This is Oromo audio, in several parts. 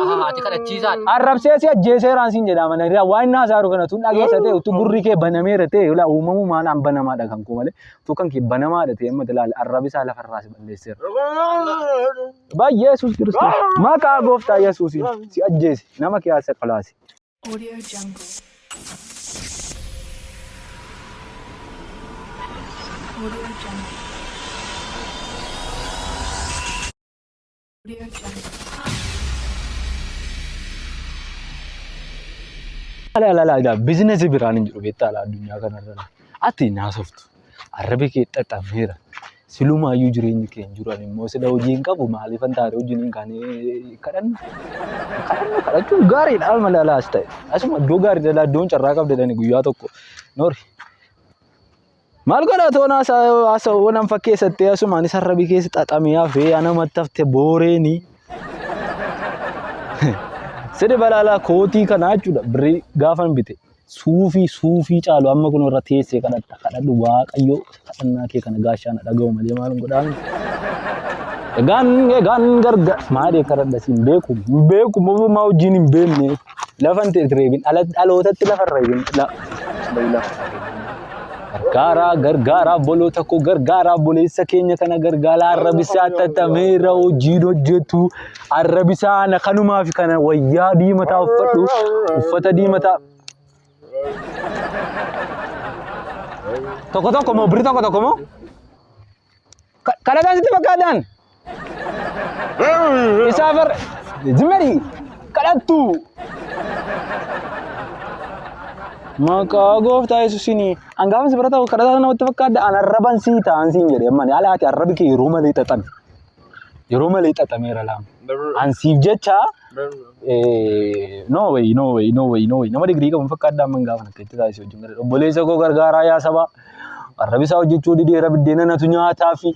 Ahaa ati kadhachiisaadha. Arrabsee si ajjeeseeraan siin jedha mana irraa waan inni haasa'u kana tun dhageessa ta'e utuu gurri kee banameera ta'e ilaa uumamumaan an banamaadha kan koo malee utuu kan kee banamaadha ta'e amma ilaali arrabisaa lafarraa si balleesseera. Ba Yesuus Kiristoos maqaa gooftaa Yesuusiin si ajjeese nama kee haasa qolaasi. Audio Jungle. Audio Jungle. Audio Jungle. Ala ala ala biizinasii biraan hin jiru beektaa ala addunyaa kanarra. Ati hin haasoftu. Arrabi kee xaxameera. Silumaayyuu jireenyi kee hin jiru. Ani immoo sila hojii hin qabu maaliifan taate hojiin hin kaane kadhanna. Kadhanna kadhachuun gaariidha malee alaas ta'e. Asuma iddoo gaarii dhala iddoon carraa qabda jedhani guyyaa tokko. Noori. Maal godha toon haasa'u nan fakkeessattee asumaanis arrabi keessa xaxamee hafee anamatti hafte booreeni. Sidi balaalaa kootii kanaa jechuudha birrii gaafan bite suufii suufii caalu amma kun irra teessee kadhatta kadhadhu waaqayyo kadhannaa kee kana gaashaa na dhaga'u malee maal godhaan. Egaan egaan gargar maal kadhadha siin beeku hin beeku mootummaa wajjin hin beekne lafa hin reebin dhalootatti lafa hin reebin lafa. Gargaaraa gargaaraa obboloota koo gargaaraa obboleessa keenya kana gargaaraa arrabisaa xaxameera hojiin hojjetu arrabisaa ana kanumaaf kana wayyaa diimataa uffadhu uffata diimataa. Tokko tokko moo birri tokko tokko moo? Kadhataan sitti fakkaataan? Isaa bar zimari kadhattu. Maqaa gooftaa Yesuusiin an gaafa si bira ta'u kadhataa namatti fakkaadha an arraban sii ta'an siin jedhe amma ala ati arrabi kee yeroo malee xaxame. Yeroo malee xaxameera laama. An siif jecha no way no way no way no way nama digirii qabu fakkaadha amma gaafa akka itti taasise wajjin gara obboleessa koo gargaaraa yaa sabaa arrabi isaa hojjechuu dideera biddeena natu nyaataa fi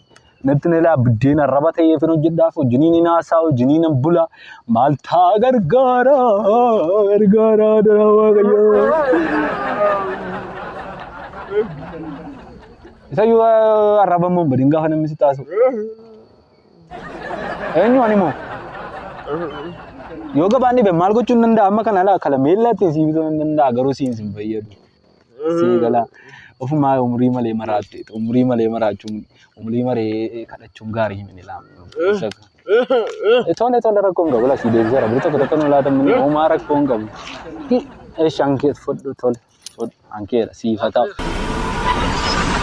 natti na ilaa biddeena arraba ta'eef hin hojjedhaaf wajjiniin hin haasaa wajjiniin hin bula maal taa gargaaraa gargaaraa dara waaqayyoo. Isayyuu arraba immoo hin badin gaafa namni si taasisu. Eenyu ani moo? Yoo gabaan dhibe maal gochuun danda'a? Amma kana alaa kala meellaatiin sii bituu nan danda'a garuu siin sin fayyadu. Sii gala ofumaa umurii malee maraatte umurii malee maraachuun umurii malee kadhachuun gaarii hin ilaamu. Tole tole rakkoo hin qabu lasii deebiseera biri tokko tokko nu laatan homaa rakkoo hin qabu. Eesh ankee fudhu tole fudhu ankeedha siif haa ta'u.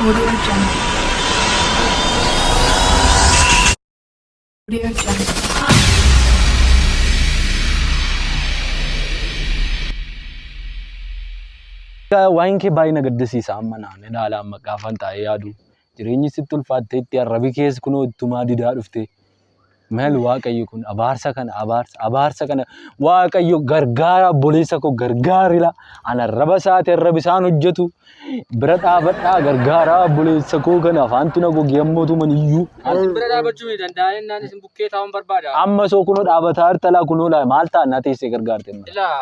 Audio Jungle. Audio Jungle. Waa'een kee baay'ee na gaddisiisa amma naan ilaala amma gaafan taa'ee yaadu. Jireenyi sitti ulfaattee itti arrabi kees kunoo ittumaa didaa dhufte. Maal waaqayyo kun abaarsa kana abaarsa abaarsa kana waaqayyo gargaara obboleessa koo gargaarila ana arraba isaati arrabi isaan hojjetu bira dhaabadhaa gargaaraa obboleessa koo kana afaantu na goge ammoo iyyuu. Isin bira dhaabachuu ni danda'a jennaan isin bukkee taa'uun barbaada. Amma soo kunoo dhaabataa jirta laa kunoo laa maal ta'a na teessee gargaarte amma. Ilaa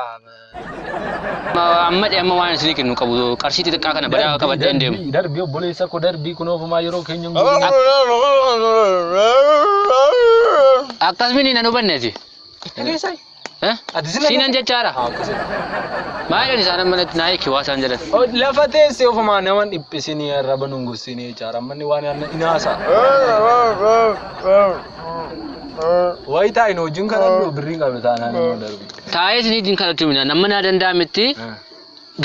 amma amma waan isinii kennu qabu qarshii xixiqqaa kana badaa qabadhee hin deemu. Darbii obboleessa koo darbii kunoo ofumaa yeroo keenya hin Akkasumini nan hubanneeti. Eh? Siinan jechaadha. Maal jedhan isaan amma natti naa hiiki waa isaan jedhan. Lafa teessee ofumaa nama hin dhiphisinii arraba nun gossinii jechaadha. Amma inni waan hin haasa'a. Wayi taa'in hojiin kadhadhu birrii qabdu taanaan immoo darbi. Taa'ee isinii wajjin kadhachuu miti. Nama naa danda'ametti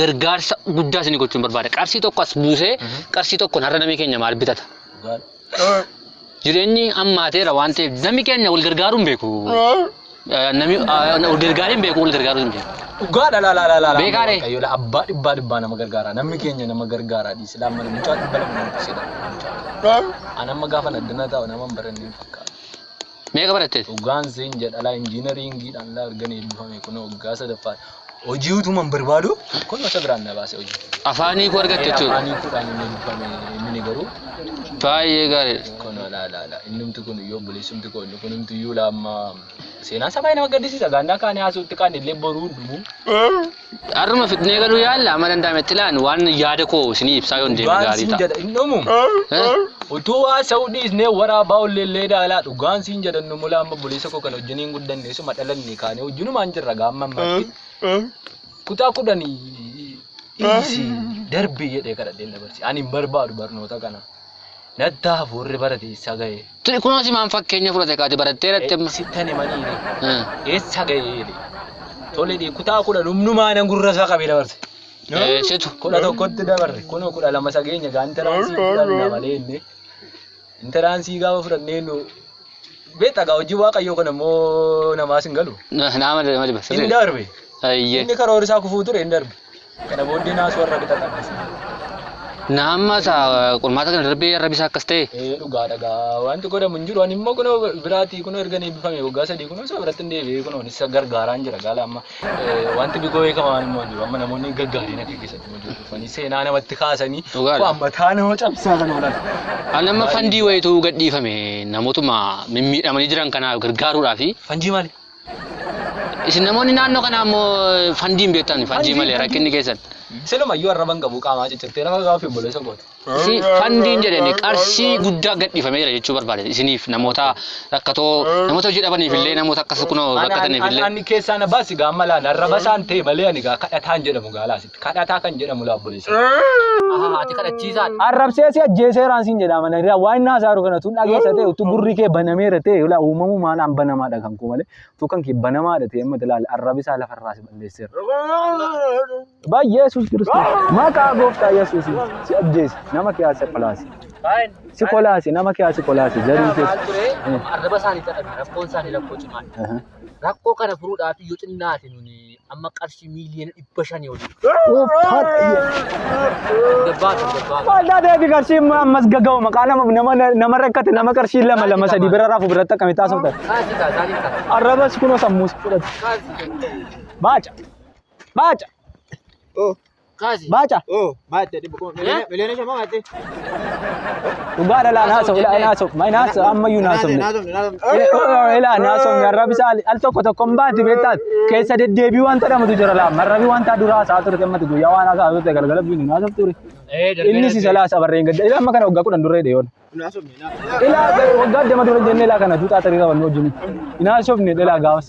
gargaarsa guddaa isinii gochuun barbaada. Qarshii tokko as buusee qarshii tokkoon har'a namni keenya maal bitata? Jireenyi hammaateera waan ta'eef namni keenya wal gargaaruu hin beeku. Namni wal gargaaree hin beeku wal gargaaruu hin beeku. Dhugaadha laa laa laa laa. Beekaa ree? Waaqayyo laa abbaa dhibbaa dhibbaa nama gargaara. Namni keenya nama gargaara dhiisi laa mana mucaa 200 nama dhiisedha. An amma gaafa addana taa'u nama hin baranne hin fakkaatu. Meeqa baratte? Dhugaan siin jedha laa injiinariingiidhaan laa argan eebbifame kun waggaa sadaffaa. Hojii utuma hin barbaadu kun osa biraan na baase hojii. Afaanii koo argatte jechuudha. Afaanii kudhaan inni eebbifame inni garuu Baay'ee gaariidha. Kun laa laa laa innumti kun iyyuu obboleessumti koo inni kunumti iyyuu laamma seenaan isaa baay'ee nama gaddisiisa gaannaa kaanii haasa'utti kaan illee boruu dhumu. Har'uma fixnee galuu yaalla amma danda'ametti laan waan yaada koo isinii ibsaa yoon deeme Dhugaan gaarii siin ta'a. jedha hin dhumu. Eh? Utuu haasa'uu dhiisnee waraabaa olleellee daalaa dhugaan siin jedhan nu mulaa amma obboleessa koo kan wajjiniin guddanne isuma dhalanne kaanee wajjinumaan jirra gaamma ammaatti. Kutaa 10 dhiisi darbi jedhee kadhadheen dabarse. Ani hin barbaadu barnoota kana. Natti hafuurri barate eessa ga'e? Tuni kunoo si maan fakkeenya fudhate kaati barattee irratti amma. Sittan himaniire. Eh. Eessa ga'e jedhe. Tole dhee kutaa 10 humnumaa nan gurra isaa qabee dabarse. Eh, situ. 11tti dabarre kunoo 12 isa geenya gaa intaraansii fudhanna malee inni. Intaraansii gaafa fudhannee nu beekta gaa hojii waaqayyoo kana immoo namaas hin galu. Nama nama dhiba. Hin darbe. Ayyee. Inni karoora isaa kufuu ture hin darbe. Kana booddee naasuu har'a bixa qabas. Nama isa qormaata kana darbee arrabi isaa akkas ta'e. Ee dhugaadha gaa wanti godhamu hin jiru. Ani immoo kunoo biraatii kunoo erga inni eebbifame waggaa 3 kunoo isa biratti hin deebi'ee kunoo isa gargaaraan jira gaala amma wanti bigoo beekamaan immoo hin jiru. Amma namoonni gaggaariin akka keessatti immoo jiru dhufanii seenaa namatti kaasanii Dhugaadha. waan mataa nama cabsaa kan oolan. Ani amma fandii wayituu gadhiifame namootuma mimmiidhamanii jiran kanaaf gargaaruudhaafi. Fanjii maali? Isin namoonni naannoo kanaa immoo fandii hin beektan fanjii malee rakkinni keessan. Silumayyuu arraba hin qabu qaamaa ciccirtee nama gaafa obboleessa kooti. Si fandiin jedhani qarshii guddaa gadhiifamee jira jechuu barbaade isiniif namoota rakkatoo namoota hojii dhabaniif illee namoota akkas kunoo rakkataniif illee. Ani keessaa na baasi gaa amma laala arraba isaan ta'e malee ani gaa kadhataan jedhamu gaa laasitti kadhataa kan jedhamu laa obboleessa. Ahaa ati kadhachiisaadha. Arrabsee si ajjeeseeraan siin jedha mana irraa waan inni haasa'u kana tun dhageessa ta'e utuu gurri kee banameera ta'e ilaa uumamumaan an banamaadha kan koo malee utuu kan kee banamaadha ta'e amma ilaali arrabi isaa lafarraa si balleesseera. Ba Yesuus Kiristoos maqaa gooftaa Yesuus si ajjeese nama kee si kolaase si kolaase nama kee si kolaase zarii Maal keessa. ture arraba isaanii xaxame rakkoon isaanii rakkoo cimaadha. Rakkoo kana furuudhaaf yoo xinnaate nuni amma qarshii miiliyoona 500 olii. Gabbaatu gabbaatu. Maal taatee qarshii ammas gaga'u maqaa nama nama nama rakkate nama qarshii lama lama sadii bira rafu biratti akkamitti haasoftan. Kaasi kaa isaanii kaa. Arrabas kunoo sammuus fudhate. Kaasi. Baaca. Baaca. Kaasi. Baaca. Oh, maatte dhibba kuma miliyoona shama maatte. Dhugaadha laa naasa'u laa naasa'u. Maa naasa'u ammayyuu naasofne. Naasofne naasofne. Ilaa naasofne arrabi isaa al tokko tokko hin baati beektaat keessa deddeebii wanta jedhamutu jira laa marrabi wanta duraa isaa turte ammati guyyaa waan haasa'aa turte galgala biyyi naasoftu ture. Innis isa laa sabarreen gadda ilaa amma kana waggaa 10 dura hidhe yoona. Naasofne. Ilaa waggaa 20 dura jennee ilaa kana tuuxaa tarii qabannu wajjin. Naasofne ilaa gaafas.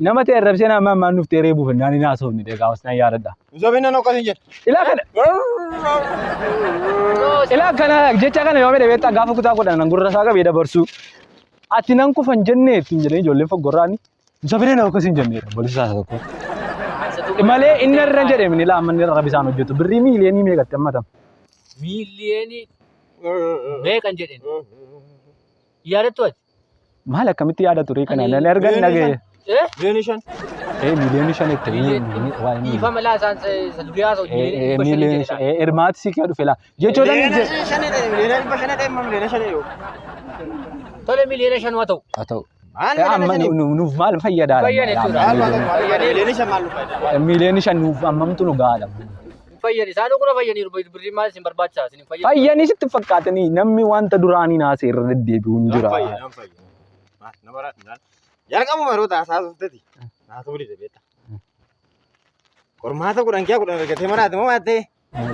Nama ta'e arrabsee nama ammaan nuuf ta'e reebuuf naan naasofne gaafas nan yaadadha. Sobina noo akkasiin jedhe. Ilaa kana. Ilaa kana jecha kana yoo fedhe beektaa gaafa kutaa 10 nan gurra isaa qabee dabarsu. Ati nan kufan jennee ittiin jedhanii ijoolleen foggorraani. Sobina noo akkasiin jennee obboleessi isaa tokko. Malee inni irra jedhe mini laa amma inni arraba isaan hojjetu birrii miiliyoonii meeqatti hammatama. Miiliyoonii meeqan jedheen. Yaadattu ati? Maal akkamitti yaada ture kana nan ergan dhagaye. Eh? Miliyoona 5. Eh miliyoonii 5 itti Dhiifama laa isaan isa durii haasa'u miliyoonii 5 hirmaati si kee dhufe laa jechoota ni Miliyoona shani dhee miliyoona 500 dhee miliyoona 5 yoo. Tole miliyoona 5 haa ta'u. Haa ta'u. Maal Amma miliyoona shanii? nuuf maal fayyadaa? Fayyada jechuudha. Maal miliyoona 5 maal nu fayyada? Miliyoonni 5 nuuf ammamtu nu gahaadha. Fayyadi isaan kuna fayyaniiru birrii maal isin barbaachisaa isin hin fayyadu. Fayyanii sitti fakkaatanii namni wanta duraanii naasee irra deddeebi'u hin jira. Jalqabuma yeroo taasaa turteeti. Naasuu dide beekta. Qormaata 10 kee 10 argatee maraate moo maattee?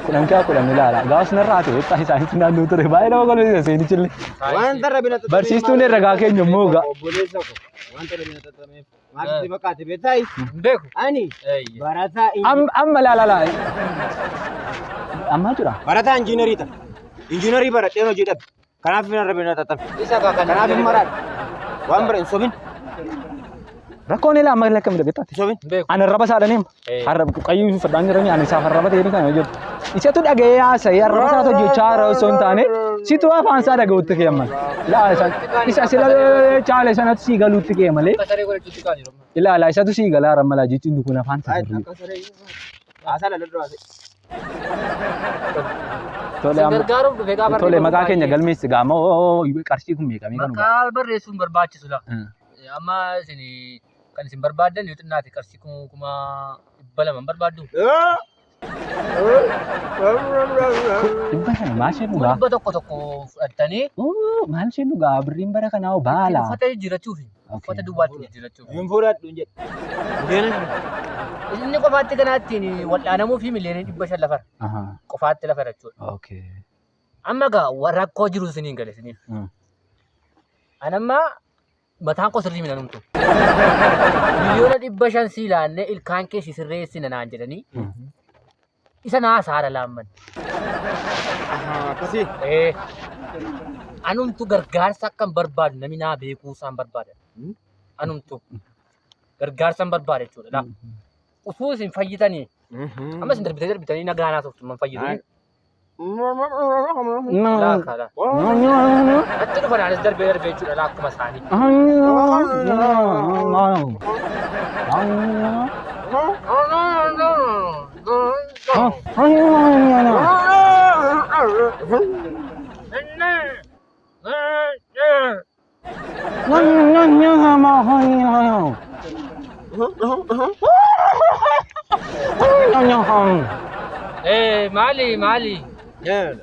10 kee 10 ilaala. Gaafas narraa ta'e beektaa isaanitti naannoo ture. Baay'ee nama kolfisiisa seenichillee. Wanta rabbi na xaxameef. Barsiistuun herregaa keenya immoo gaa. Obboleessa koo wanta rabbi na xaxameef maal sitti fakkaate beektaa? Hin beeku. Ani barataa Amma laala laala. Ammaa jira. barataa injiinarii ta'a. Injiinarii baradheen hojii dhabe. Kanaaf rabbi na xaxame. Isa kaa kan Kanaaf hin maraadha. Waan bara hin sobin. Rakkoon ilaa amma lakka mida beektaati. Hin sobin. Hin beeku. Ani arraba isaa dhaneema. Arraba qayyuu uffadhaan jiranii ani isaaf arraba ta'ee kana jedhu. Isatu dhaga'ee haasa'ee arraba isaa hojjechaa haaraa osoo hin taane situ afaan isaa dhaga'utti kee amman. Ilaa isa sila caale sanatti sii galuutti kee malee. Akka saree godhachuutti kaan jiru. Ilaala isatu sii galaa rammalaa jechuun kun afaan isaa sirrii. Akka saree haasaa laladhu haasa'e. Tole Isin amma gargaaruuf dhufe gaafa tole maqaa keenya galmeessi gaama oo qarshii kun meeqa meeqa nu ba'a? Maqaa barreessuun barbaachisu la. Amma isin kan isin barbaaddan yoo xinnaate qarshii 200,000 hin barbaaddu. 500 maal isheen dhugaa? 100 tokko fudhattanii Oo, maal isheen dhugaa? Birriin bara kanaa hoo baala. uffata jijjiirrachuuf uffata duwwaatti jijjiirrachuuf. Hin fudhadhu hin jedhe. Miliyoona 5. Inni qofaatti kanaa ittiin wal'aanamuu fi 500,000,000 lafara. Ahaa. Qofaatti lafara jechuudha. Okay. Amma egaa rakkoo jiru isiniin gale isiniif. An amma mataan koo sirrii mina numtu. 500,000,000 sii laannee ilkaan kee si sirreessina naan jedhanii isa naa saara laamman. Akkasii. Ee, anumtu gargaarsa akkan barbaadu namni naa beekuu isaan barbaada. Anumtu gargaarsa hin barbaada jechuudha. Laa. Utuu isin fayyitanii amma isin darbitanii darbitanii nagaa naa sooftu man fayyitu. Laa kaala. Natti dhufa naanis darbee darbee jechuudha laa akkuma isaanii. Eh, maali maali?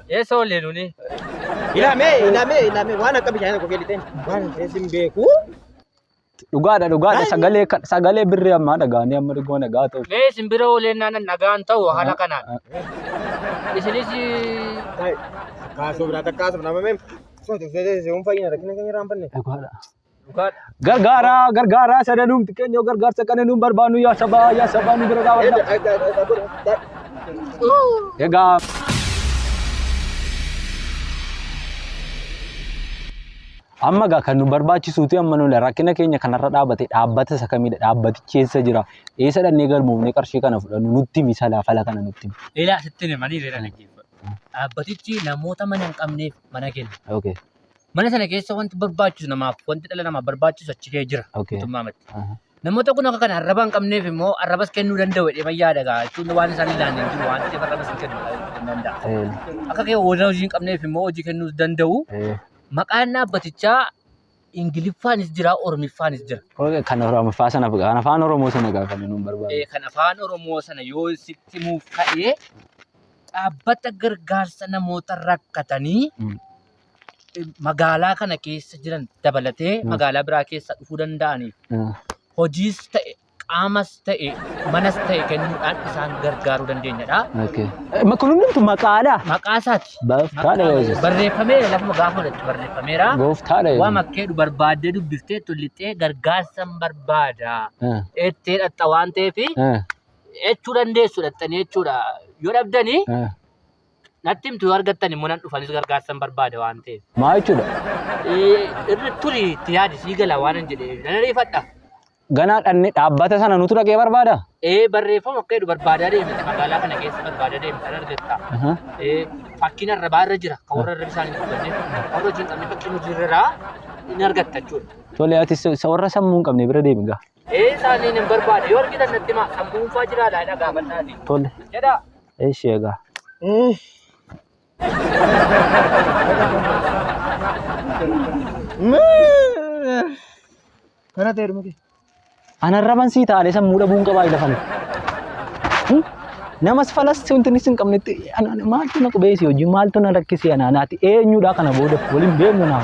Eessa oolle nuni? Ilaamee ilaamee ilaamee waan akka bishaanii tokko keellite waan hin beeku. Dhugaadha dhugaadha sagalee sagalee birrii ammaa dhagaanii amma dhuguma nagaa ta'u. Mee isin bira ooleennaan nagaan ta'u haala kanaan. Isinis Kaasuu biraa takkaasuuf nama meem. Soon fayyina rakkina keenya irraa hin Dhugaadha. Dhugaadha. Gargaaraa gargaaraa sadanuumti keenya gargaarsa kana nuun barbaannu yaa sabaa yaa sabaa nu bira dhaabadha. Egaa amma egaa kan nu barbaachisuuti amma nuyi rakkina keenya kanarra dhaabate dhaabbata isa kamidha dhaabbatichi eessa jira eessa dhannee galmoofnee qarshii kana fudhannu nutti himi salaa fala kana nutti himi. Ilaa sitti himanii reera dhaggeeffadhu. Dhaabbatichi namoota mana hin qabneef mana kenna. Okay. Mana sana keessa wanti barbaachisu namaaf wanti dhala namaaf barbaachisu achi kee jira. Okay. Guutummaamatti. Aha. Namoota kun akka kana arraba hin qabneef immoo arrabas kennuu danda'u jedhee fayyaada gaa jechuun waan isaan hin laanne hin jiru waan ta'eef arrabas hin kennu hin danda'a. Akka kee warra hojii hin qabneef immoo hojii kennuus danda'u. Maqaan dhaabbatichaa Ingiliffaanis jira Oromiffaanis jira. Okay, kan Oromoffaa sana kan afaan Oromoo sana gaafa nuun barbaadu. Kan afaan Oromoo sana yoo sitti himuuf ka'ee dhaabbata gargaarsa namoota rakkatanii magaalaa kana keessa jiran dabalatee magaalaa biraa keessa dhufuu danda'aniif hojiis ta'e qaamas ta'e manas ta'e kennuudhaan isaan gargaaruu dandeenyadha. Okay. Kun hundumtu maqaadha. Maqaa isaati. Gooftaadha Yesuus. Barreeffameera lafuma gaafa fudhattu barreeffameera. Gooftaadha Waan Yesuus. akkeedhu barbaaddee dubbiftee tullixxee gargaarsa hin barbaada. Ettee dhaxxa waan ta'eef jechuu dandeessu dhaxxanii jechuudha. Yoo dhabdanii natti himtu yoo argattan immoo nan dhufanis gargaarsa hin barbaada waan ta'eef. Maa jechuudha? Irra turi itti yaadi sii gala waan hin jedhe nan ariifadha. Ganaa dhannee dhaabbata sana nutu dhaqee barbaada? Ee barreeffama akka jedhu barbaadaa deemte magaalaa kana keessa barbaadaa deemte kan argatta. Ee fakkiin arrabaa irra jira kan warra arraba isaanii dubbanne warra hojii hin qabne fakkiin hojii irra jira ni argatta jechuudha. Tole ati warra sammuu hin qabne bira deemi gaa. Ee isaaniin hin barbaada yoo argitan natti himaa sammuun faa jiraa laa jedhaa gaafadhaati. Tole. Jedhaa. Eshi egaa. Kana ta'e dhuma kee. An arraban sii taane sammuu dhabuun qabaa lafan. Namas falas wanti inni sin qabnetti maaltu na qubeessi hojii maaltu na rakkisee ana naati eenyudha kana booda waliin beeknu naa.